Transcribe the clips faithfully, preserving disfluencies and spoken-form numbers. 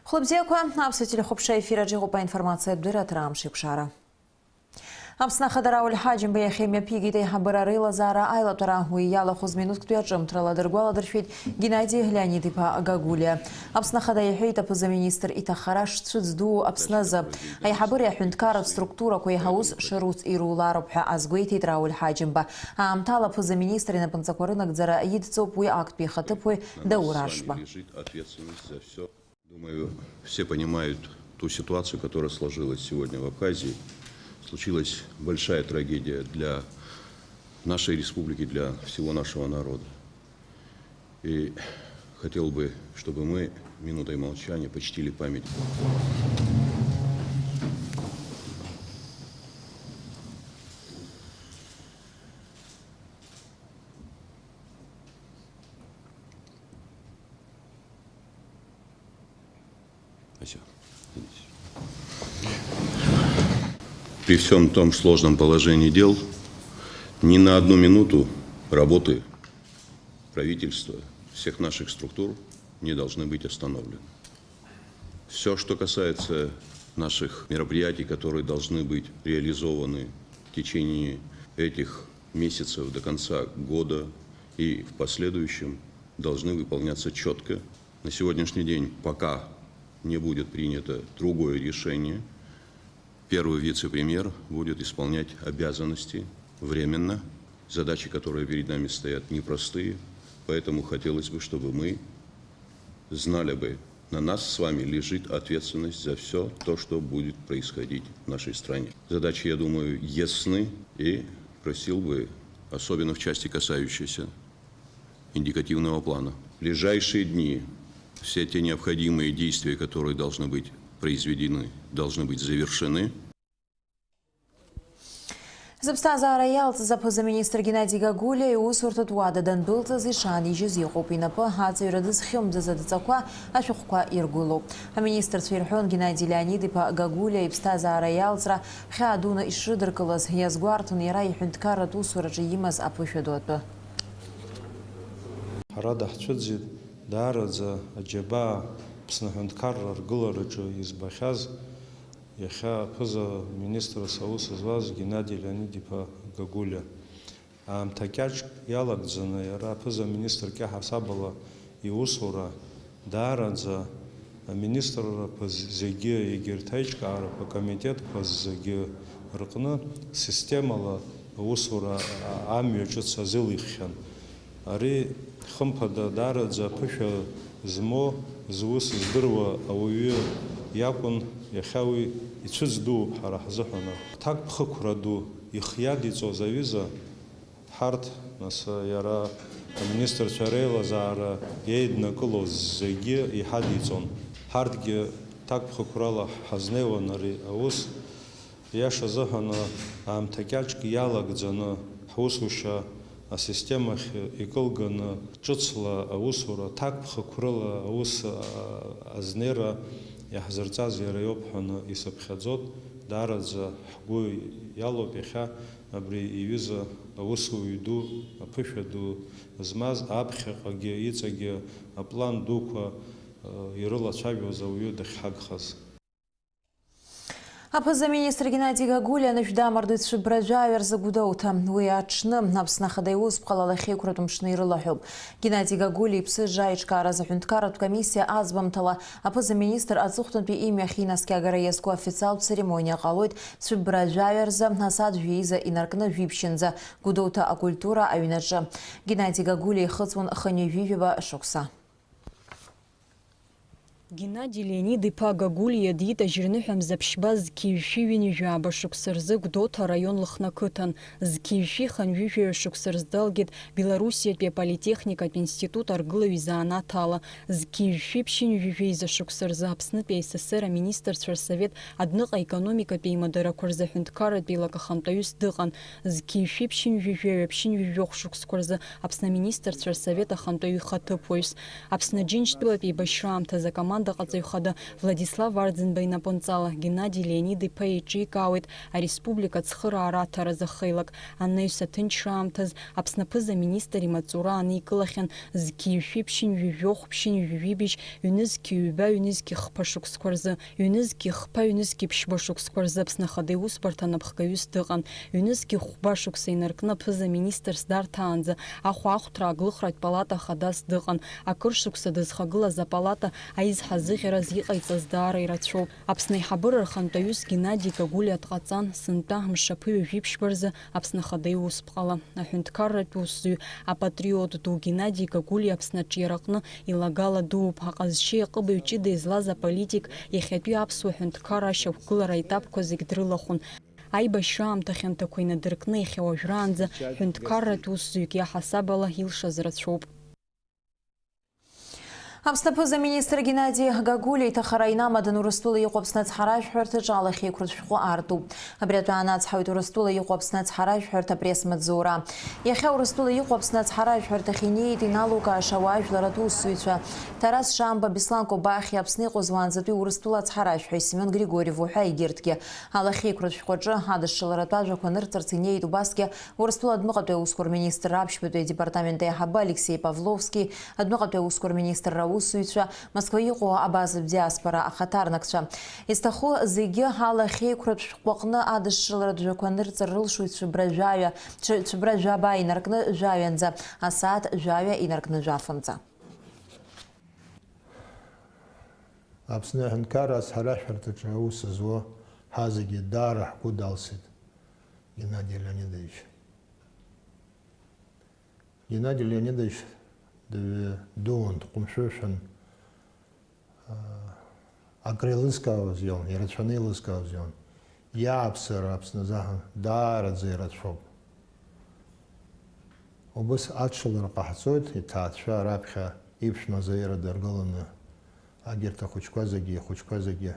Хәлыбзиақәа, аԥсуа телехәаԥшра ефир аҿы иҟоуп аинформациатә дырраҭара Амш еиқәшара. Аԥсны Ахада Рауль Ҳаџьымба иахьа имҩаԥигеит аиҳабыра реилазаара аилатәара. Уи иалахәыз минуҭктәи аҿымҭрала дыргәаладыршәеит Геннади Леонид-иԥа Гагулиа. Аԥсны Ахада иҳәеит аԥыза-министр иҭахара шцәыӡ дуу Аԥсны азы аиҳабыреи аҳәынҭқарратә структурақәеи аус шыруц ирулароуп ҳәа азгәеиҭеит Рауль Ҳаџьымба. Аамҭала аԥыза-министр инапынҵақәа рынагӡара идҵоуп уи актәи ихаҭыԥуаҩ Даур Аршба. Думаю, все понимают ту ситуацию, которая сложилась сегодня в Абхазии. Случилась большая трагедия для нашей республики, для всего нашего народа. И хотел бы, чтобы мы минутой молчания почтили память. Спасибо. Извините. При всем том сложном положении дел ни на одну минуту работы правительства, всех наших структур не должны быть остановлены. Все, что касается наших мероприятий, которые должны быть реализованы в течение этих месяцев до конца года и в последующем, должны выполняться четко. На сегодняшний день, пока не будет принято другое решение, первый вице-премьер будет исполнять обязанности временно. Задачи, которые перед нами стоят, непростые, поэтому хотелось бы, чтобы мы знали бы, на нас с вами лежит ответственность за всё то, что будет происходить в нашей стране. Задачи, я думаю, ясны, и просил бы, особенно в части, касающейся индикативного плана. В ближайшие дни все те необходимые действия, которые должны быть произведены, должны быть завершены. Зыԥсҭазаара иалҵыз аԥыза-министр Геннади Гагулиа иусурҭатә уада дандәылҵыз ишаанижьыз иҟоуп, инапы аҵаҩра дызхьымӡаз адҵақәа ашәҟәқәа иргәылоуп. Аминистрцәа ирҳәон Геннади Леонид-иԥа Гагулиа иԥсҭазаара иалҵра хьаа дуны ишрыдыркылаз, иазгәарҭон иара иҳәынҭқарратә усураҿы имаз аԥышәа ду атәы. Ҳара даҳцәыӡит, даараӡа аџьабаа Аԥсны аҳәынҭқарра аргылараҿы избахьаз, иахьа аԥыза-министрс аус зуаз Геннади Леонид-иԥа Гагулиа. Аамҭа кьаҿк иалагӡаны иара аԥыза-министр кьаҳасабала иусура даараӡа аминистррақәа з-, зегьы, егьырҭ аиҿкаарақәа, акомитетқәа зегьы рҟны системала аусура а-, амҩа ҿыц азылиххьан. Ари, хымԥада, даараӡа аԥышәа змоу, зус здыруа ауаҩы иакәын, иахьа уи ицәыӡ дууп ҳара ҳзыҳәан. Ҭакԥхықәра ду ихиадиҵоз аҩыза, ҳарҭ, нас, иара аминистрцәа реилазаара иеиднакылоз зегьы иҳадиҵон. Ҳарҭгьы ҭакԥхықәрала ҳазнеиуан ари аус. Ииашазыҳәан, аамҭа кьаҿк иалагӡаны, ҳусушьа асистемахь икылганы, ҿыцла аусура, ҭакԥхықәрала аус, а, азнеира иаҳзырҵаз иара иоуп ҳәа исыԥхьаӡоит. Даараӡа ҳгәы иалоуп иахьа абри иҩыза аусуҩ ду, аԥышәа ду змаз, аԥхьаҟагьы иҵегьы аплан дуқәа, а, ирылацәажәоз ауаҩы дахьҳагхаз. Аԥыза-министр Геннади Гагулиа анышә дамардоит цәыббра жәаҩа рзы Гәдоуҭа. Уи аҽны Аԥсны Ахада иусԥҟала лахьеиқәратә мшны ирылаҳәоуп. Геннади Гагулиа иԥсыжра аиҿкааразы аҳәынҭқарратә комиссиа аӡбамҭала аԥыза-министр аҵыхәтәантәи имҩахь инаскьагара иазку официалтә церемониа ҟалоит цәыббра жәаҩа рзы асааҭ жәеиза инаркны жәиԥшьынӡа Гәдоуҭа акультура аҩнаҿы. Геннади Гагулиа ихыҵуан хынҩажәи жәаба шықәса. Геннади Леонид-иԥа Гагулиа диит ажьырныҳәа мза ԥшьба зқьи жәшәи ҩынҩажәи жәаба шықәса рзы Гәдоуҭа араион Лыхны ақыҭан. Зқьи жәшәи хынҩажәи жәаҩа шықәса рзы далгеит Белоруссиатәи аполитехникатә институт аргылаҩ изанааҭ ала. Зқьи жәшәи ԥшьынҩажәи жәеиза шықәса рзы Аԥснытәи АССР аминистрцәа рсовет адәныҟа аекономикатә еимадарақәа рзы аҳәынҭқарратә еилак ахантәаҩыс дыҟан. Зқьи жәшәи ԥшьынҩажәи жәаҩа ԥшьынҩажәи жәохә шықәсқәа рзы Аԥсны аминистрцәа рсовет ахантәаҩы ихаҭыԥуаҩс. Аԥсны Џьынџьтәылатә еибашьра аамҭазы акоманда Аҟаҵаҩ хада Владислав Арӡынба инапынҵала Геннади Леонид-иԥа еиҿикаауеит ареспублика ацхыраара аҭара азы хеилак. Анаҩс аҭынчра аамҭаз Аԥсны аԥыза-министр имаҵура аникылахьан зқьи жәшәи ԥшьынҩажәи жәохә ԥшьынҩажәи жәибжь ҩнызқьи ҩба ҩнызқьи хԥа шықәсқәа рзы, ҩнызқьи хԥа ҩнызқьи ԥшьба шықәсқәа рзы Аԥсны Ахада Иусбарҭа анапхгаҩыс дыҟан. Ҩнызқьи хәба шықәса инаркны аԥыза-министрс дарҭаанӡа ахәаахәҭра аглыхратә палата хадас дыҟан. Акыр шықәса дызхагылаз апалата аизҳазыӷьараз иҟаиҵаз даара ирацәоуп. Аԥсны аиҳабыра рхантәаҩыс Геннади Гагулиа дҟаҵан, сынтәа мшаԥы ҩажәи ԥшьба рзы Аԥсны Ахада Иусԥҟала. Аҳәынҭқарратә усзуҩ, апатриот ду Геннади Гагулиа Аԥсны аҿиараҟны илагала дууп. Аҟазшьеи аҟыбаҩ ҷыда излаз аполитик иахьатәи аԥсуа ҳәынҭқарра ашьақәгылара аетапқәа зегь дрылахәын. Аибашьра аамҭа хьанҭақәа инадыркны иахьа уажәраанӡа ҳәынҭқарратә усзуҩк иаҳасаб ала илшаз рацәоуп. Аԥсны аԥыза-министр Геннади Гагулиа иҭахара инамадан Урыстәыла иҟоу Аԥсны ацҳаражәҳәарҭаҿы алахьеиқәратә шәҟәы аартуп. Абри атәы аанацҳауеит Урыстәыла иҟоу Аԥсны ацҳаражәҳәарҭа апресс-маҵзура. Иахьа Урыстәыла иҟоу Аԥсны ацҳаражәҳәарҭахь инеит иналукааша ауаажәларратә усзуҩцәа Тарас Шамба, Беслан Кобахьиа, Аԥсны иҟоу зуаанӡатәи Урыстәыла ацҳаражәҳәаҩ Семион Григорев уҳәа егьырҭгьы. Алахьеиқәратә шәҟәаҿы адышшыларатә ажәақәа нырҵарц инеит убасгьы Урыстәыла адәныҟатәи аусқәа рминистрра аԥшьбатәи адепартамент аиҳабы Алексеи Павловски, адәныҟатәи аусқәа рминистрра аусзуҩцәа, Москва иҟоу абазатә диаспора ахаҭарнакцәа. Изҭаху зегьы алахьеиқәратә шәҟәы аҟны адышшыларатә жәақәа нырҵар рылшоит цәыббра жәаҩа, цәы-, цәыббра жәаба инаркны жәаҩанӡа, асааҭ жәаҩа инаркны жәафынӡа. Аԥсны аҳәынҭқарра ацҳаражәҳәарҭаҿы аус зуа ҳазегьы даара ҳгәы далсит Геннади Леонидович. Геннади Леонидович дыҩ-, дуун, дҟәымшәышәын, аа, акры еилызкаауаз иоуан, ирацәаны еилызкаауаз иоуан. Иааԥсара Аԥсны азыҳәан даараӡа ирацәоуп. Убыс аҽылара ҟаҳҵоит, иҭаацәа раԥхьа иԥшәма заира даргыланы, агьырҭ ахәыҷқәа зегьы, ихәыҷқәа зегьы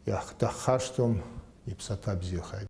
иаҳҭаххашҭуам, иԥсаҭа бзиахааит.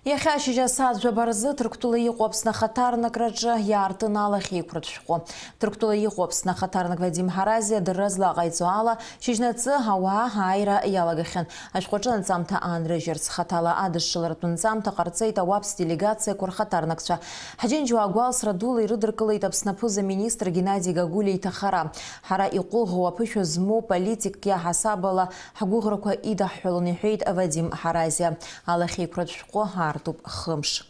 Иахьа ашьыжь асааҭ жәаба рзы Ҭырқәтәыла иҟоу Аԥсны ахаҭарнакраҿы иаартын алахьеиқәратә шәҟәы. Ҭырқәтәыла иҟоу Аԥсны ахаҭарнак Вадим Ҳаразиа адырра злаҟаиҵо ала, шьыжьнаҵы ауаа ааира иалагахьан. Ашәҟәаҿы анҵамҭа аанрыжьырц, хаҭала адышшыларатә нҵамҭа ҟарҵеит ауаԥс делегациақәа рхаҭарнакцәа. Ҳџьынџьуаа гәалсра дула ирыдыркылеит Аԥсны аԥыза-министр Геннади Гагулиа иҭахара. Ҳара иҟәыӷоу аԥышәа змоу политикк иаҳасаб ала ҳгәыӷрақәа идаҳҳәалон, иҳәеит Вадим Ҳаразиа. Алахьеиқәратә шәҟәы аартуп хымш.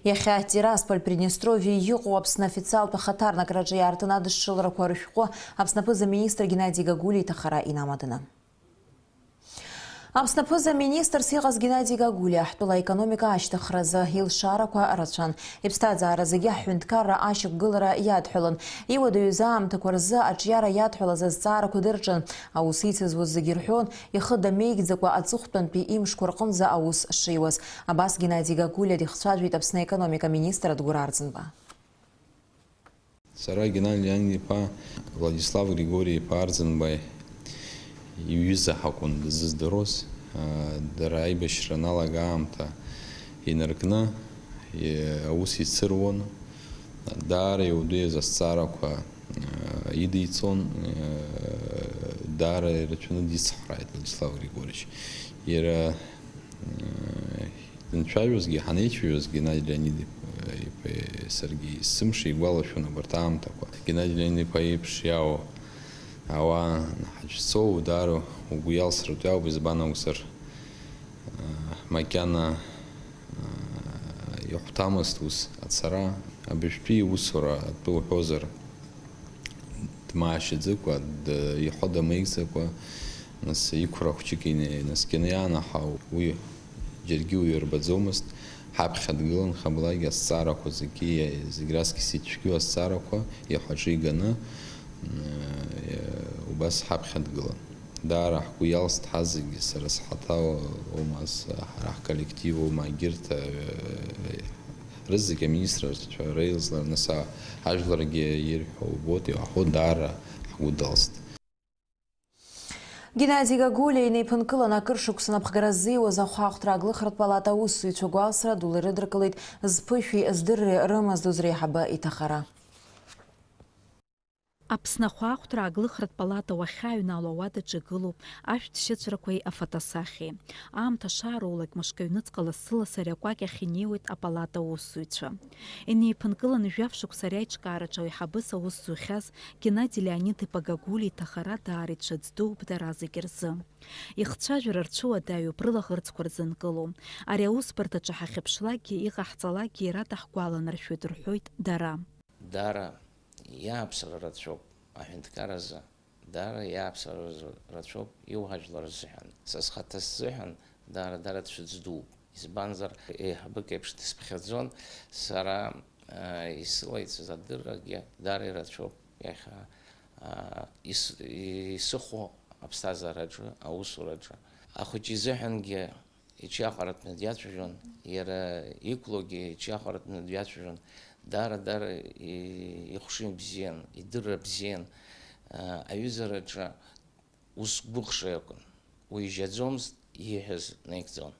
Иахьа Тирасполь, Приднестровие иҟоу Аԥсны афициалтә ахаҭарнакраҿы иаартын адышшыларақәа рышәҟәы Аԥсны аԥыза-министр Геннади Гагулиа иҭахара инамаданы. Аԥсны аԥыза-министрс иҟаз Геннади Гагулиа ҳтәыла аекономика ашьҭыхразы илшарақәа рацәан. Иԥсҭазаара зегьы аҳәынҭқарра ашьақәгылара иадҳәалан. Иуадаҩыз аамҭақәа рзы аҿиара иадҳәалаз азҵаарақәа дырҿын. Аус ицызуаз зегьы рҳәон, ихы дамеигӡакәа аҵыхәтәантәи имшқәа рҟынӡа аус шиуаз. Абас Геннади Гагулиа дихцәажәеит Аԥсны аекономика министр Адгәыр Арӡынба. Сара Геннади Леонид-иԥа Владислав Григори-иԥа Арӡынба иҩыза ҳакәын дызыздыруаз. Дара аибашьра аналага аамҭа инаркны, аус ицыруан. Даара иуадаҩыз азҵаарақәа идиҵон, даара ирацәаны дицҳрааит Владислав Григорьевич. Иара Данцәажәозгьы, ҳанеицәажәозгьы, Геннади Леонид-иԥа саргьы есымша игәалашәон абарҭ аамҭақәа. Геннади Леонид-иԥа иеиԥш иаауа ауаа ҳацәцоу, даара угәы иалсратәы иаауп, избан акәзар, макьана иахәҭамызт ус ацара. Абыржәтәи иусура атәы уҳәозар, дмаашьаӡакәа, д-, ихы дамеигӡакәа, нас иқәра хәҷык ина-, инаскьаны иаанаҳау, уи џьаргьы уирбаӡомызт. Ҳаԥхьа дгылан, хаблагьы азҵаарақәа зегьы, зегь раҵкыс ицәгьоу азҵаарақәа ихаҿы иганы, м, убас ҳаԥхьа дгылан. Даара ҳгәы иалст ҳазегьы, сара схаҭа оума, ас-, ҳара ҳколлектив оума, егьырҭ, э, рызегь аминистрцәа реилзлар, нас а-, ажәларгьы ирҳәо убоит, иаҳәо даара ҳгәы далст. Геннади Гагулиа инеиԥынкылан акыр шықәса напхгара ззиуаз ахәаахәҭра аглыхратә палата аусзуҩцәа гәалсра дула ирыдыркылеит зԥышәеи здырреи рымаздоз реиҳабы иҭахара. Аԥсны ахәаахәҭра ааглыхратә палата уахьааҩнало ауадаҿы игылоуп ашәҭшьыҵәрақәеи афотосахьеи. Аамҭа шаароулак мышкы аҩныҵҟа лассы-лассы ари акәакь ахь инеиуеит апалата аусзуҩцәа. Инеиԥынкыланы жәаф шықәса ари аиҿкаараҿы аиҳабыс аус зухьаз Геннади Леонид-иԥа Гагулиа иҭахара даара ицәыӡ дууп дара зегьы рзы. Ихцәажәара рцәыуадаҩуп, рылаӷырӡқәа рзынкылом. Ари аусбарҭаҿы ҳахьыԥшлакгьы, иҟаҳҵалакгьы иара даҳгәаланаршәоит, рҳәоит дара. Даара иааԥсара рацәоуп аҳәынҭқарразы, даара иааԥсара рацәоуп иуҳажәлар рзыҳәан. Са схаҭа сзыҳәан даара-даара цәыӡ дууп. Избанзар, еиҳабык еиԥш дысԥхьаӡон, сара, аа, исылаиҵаз адыррагьы даара ирацәоуп иахьа, аа, ис-, исыхәо аԥсҭазаараҿы, аусураҿы. Ахәыҷы изыҳәангьы иҽиаҟаратәны диацәажәон, иара иқәлогьы иҽиаҟаратәны диацәажәон. Даара-даара и-, ихәшьын бзиан, идырра бзиан, аа, аҩызараҿы ус гәыхшеи акәын. Уижьаӡомызт, ииҳәаз наигӡон.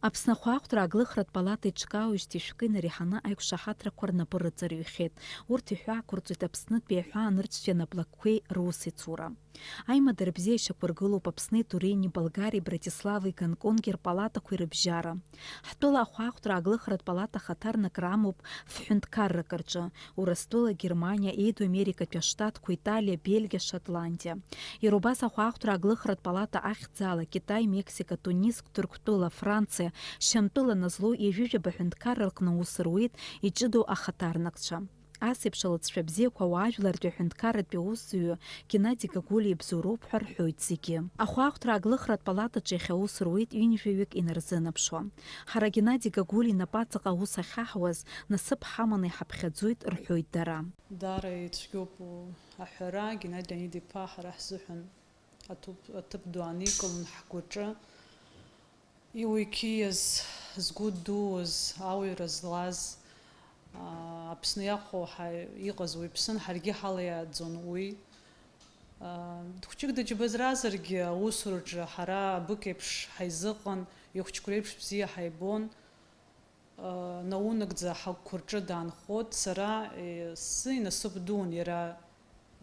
Аԥсны ахәаахәҭра ааглыхратә палата иҿкаауижьҭеи шәкы инареиҳаны аиқәшаҳаҭрақәа рнапы рыҵарҩхьеит. Урҭ иҳәаақәырҵоит Аԥснытәи аҳәаа нырцәтәи анаплакқәеи русеицура. Аимадара бзиа шьақәыргылоуп Аԥсни Турини, Болгариеи Братиславеи Гонконги рпалатақәеи рыбжьара. Ҳтәыла ахәаахәҭра ааглыхратә палата ахаҭарнакра амоуп фҳәынҭқаррак рҿы, Урыстәыла, Германиа, Еиду Америкатәи аштатқәа, Италиа, Бельгиа, Шотландиа. Иара убас ахәаахәҭра ааглыхратә палата ахьӡала Китай, Мексика, Тунис, Ҭырқәтәыла, Франциа, Шьамтәыла назлоу ҩажәижәаба ҳәынҭқарра рҟны аус руеит иҷыдоу ахаҭарнакцәа. Ас еиԥш алыҵшәа бзиақәа ауаажәлартәи аҳәынҭқарратәи аусзуҩы Геннади Гагулиа ибзоуроуп ҳәа рҳәоит зегьы. Ахәаахәҭра ааглыхратә палатаҿы иахьа аус руеит ҩынҩажәаҩык инарзынаԥшуа. Ҳара Геннади Гагулиа инапаҵаҟа аус ахьаҳуаз насыԥ ҳаманы иҳаԥхьаӡоит, рҳәоит дара. Даара ицәгьоуп аҳәара, Геннади Леонид-иԥа ҳара ҳзыҳәан аҭыԥ, аҭыԥ ду ааникылан ҳгәаҿы. Иуа иқьиаз, згәы дууз, ауаҩра злаз, аа, Аԥсны иахәо ҳа-, иҟаз уаҩԥсын, ҳаргьы ҳалаиааӡон уи. Аа, хәҷык дыџьабазразаргьы, аусураҿы ҳара абыкь еиԥш ҳаизыҟан, ихәҷқәа реиԥш бзиа ҳаибон. Наунагӡа ҳагәқәа рҿы даанхоит, сара, е, сзы инасыԥ дуун иара,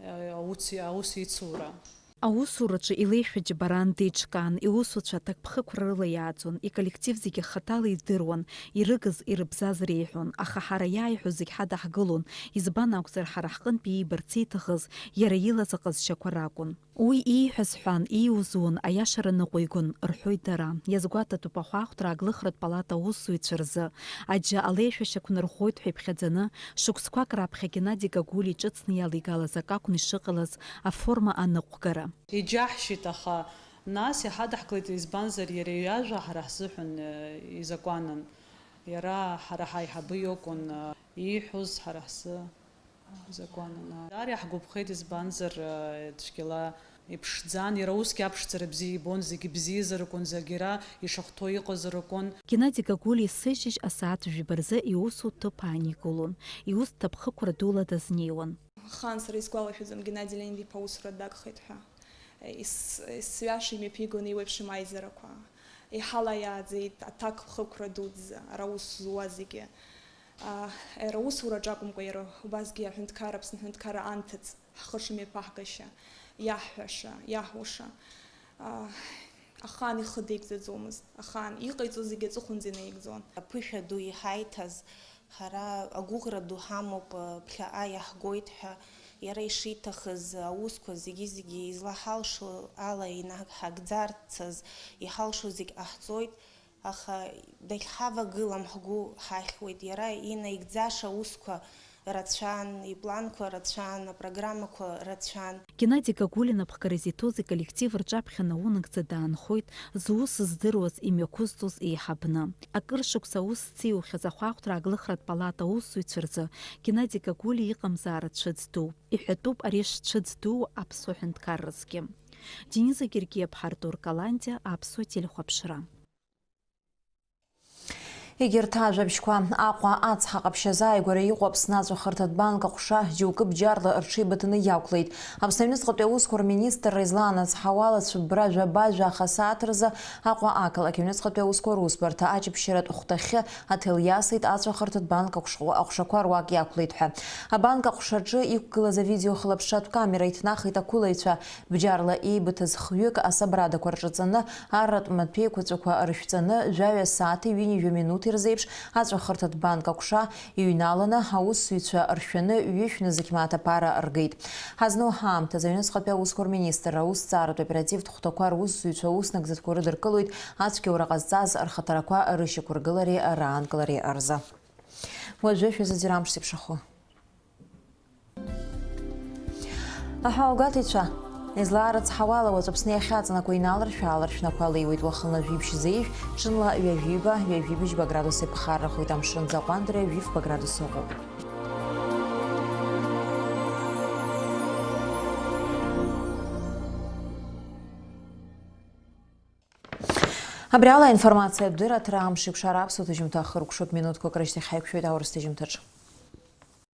е, аус, аус ицура. Аусураҿы илеишәа џьабаран деиҿкаан, иусуцәа аҭакԥхықәра рыла иааӡон, иколлектив зегьы хаҭала идыруан, ирыгыз, ирыбзаз реиҳәон, аха ҳара иааиҳәо зегь ҳадаҳгылон, избан акәзар, ҳара ҳҟынтә иибарц ииҭахыз иара илаз аҟазшьақәа ракәын. Уи ииҳәаз ҳәан, ииуз уун, аиашара ныҟәигон, рҳәоит дара. Иазгәаҭатәуп ахәаахәҭра ааглыхратә палата аусзуҩцәа рзы. Аџьа алеишәашьақәа нырхоит ҳәа иԥхьаӡаны, шықәсқәак раԥхьа Геннади Гагулиа иҿыцны иалеигалаз акакәын ишыҟалаз аформа аныҟәгара. Иџьаҳшьеит, аха нас иҳадаҳкылеит, избанзар, иара иажәа ҳара ҳзыҳәан, э, изакәанын. Иара ҳара ҳаиҳабы иакәын, э, ииҳәоз ҳара ҳзы. Закәанала. Даара иаҳгәаԥхеит, избанзар, э, цәгьала иԥшӡан, иара усгьы аԥшӡара бзиа ибон, зегьы бзиазар акәын, зегь иара ишахәҭоу иҟазар акәын. Геннади Гагулиа есышьыжь асааҭ жәба рзы иусу ҭыԥ ааникылон, иус ҭаԥхықәра дула дазнеиуан. Ахаан сара исгәалашәаӡом Геннади Леонид-иԥа усура дагхеит ҳәа. Ис-, исҩаша имҩаԥигон еиуеиԥшым аизарақәа. Иҳалаиааӡеит аҭакԥхықәра дуӡӡа, ара аус зуа зегьы. Аа, иара аусураҿы акәымкәа, иара убасгьы аҳәынҭқарра, Аԥсны аҳәынҭқарра анҭыҵ, ҳхы шымҩаԥаҳгашьа, иаҳҳәаша, иаҳуша. Аа, ахаан ихы деигӡаӡомызт, ахаан иҟаиҵо зегьы аҵыхәанӡа инаигӡон. Аԥышәа ду иҳаиҭаз, ҳара агәыӷра ду ҳамоуп, ԥхьаҟа иаҳгоит ҳәа, иара ишиҭахыз аусқәа зегьы-зегьы излаҳалшо ала инаҳагӡарц азы иҳалшо зегь ҟаҳҵоит. Аха дахьҳавагылам ҳгәы ҳахьуеит, иара инаигӡаша аусқәа рацәан, ипланқәа рацәан, апрограммақәа рацәан. Геннади Гагулиа аԥхгара зиҭоз иколлектив рҿаԥхьа наунагӡа даанхоит, зус здыруаз, имҩақәызҵоз еиҳабны. Акыр шықәса аус зциухьаз ахәаахәҭра ааглыхратә палата аусзуҩцәа рзы Геннади Гагулиа иҟамзаара цәыӡ дууп. Иҳәатәуп ари шцәыӡ дуу аԥсуа ҳәынҭқарразгьы. Дениза Гергиаԥҳа, Артур Каландиа, Аԥсуа телехәаԥшра. Егьырҭ ажәабжьқәа. Аҟәа ацҳа ҟаԥшь азааигәара иҟоу Аԥсны аҵәахырҭатә банк аҟәша џьоукы бџьарла рҽеибыҭаны иақәлеит. Аԥсны аҩныҵҟатәи аусқәа рминистрра излаанацҳауа алацәыббра жәаба-жәаха сааҭ рзы Аҟәа ақалақь аҩныҵҟатәи аусқәа русбарҭа ачыԥшьаратә хәҭахьы аҭел иасит аҵәахырҭатә банк аҟәш-, аҟәшақәа руак иақәлеит ҳәа. Абанк аҟәшаҿы иқәгылаз авидеохылаԥшратә камера иҭнахит ақәылаҩцәа. Бџьарла еибыҭаз хҩык асабрадақәа рҿаҵаны, арратә маҭәеиқәаҵәақәа рышәҵаны, жәаҩа сааҭи ҩынҩажәа минуҭи рзеиԥш аҵәахырҭатә банк аҟәша иҩналаны, аусзуҩцәа ршәаны, ҩышә нызқь мааҭ аԥара ргеит. Ҳазну ҳаамҭазы аҩныҵҟатәи аусқәа рминистрра аусҭҵааратә оперативтә хәҭақәа русзуҩцәа аус нагӡатәқәа рыдыркылоит ацәгьоура ҟазҵаз рхаҭарақәа рышьақәыргылареи раанкылареи рзы. Уажәы шәазыӡырҩ амш зеиԥшрахо. Аҳауагәаҭаҩцәа, излаарыцҳауала, уаҵә Аԥсны иахьаҵанакуа иналаршә-ааларшә нақәа леиуеит, уахынла жәибжь зеижә, ҽынла ҩажәиба, ҩажәибжьба градус иԥхаррахоит, амшын аӡы аҟәандара ҩажәифба градус ыҟоуп. Абри ала аинформациатә дырраҭара амш икәшара аԥсуа ҭыжьымҭа хыркәшоуп, минуҭқәак рышьҭахь ҳаиқәшәоит аурыс ҭыжьымҭаҿы.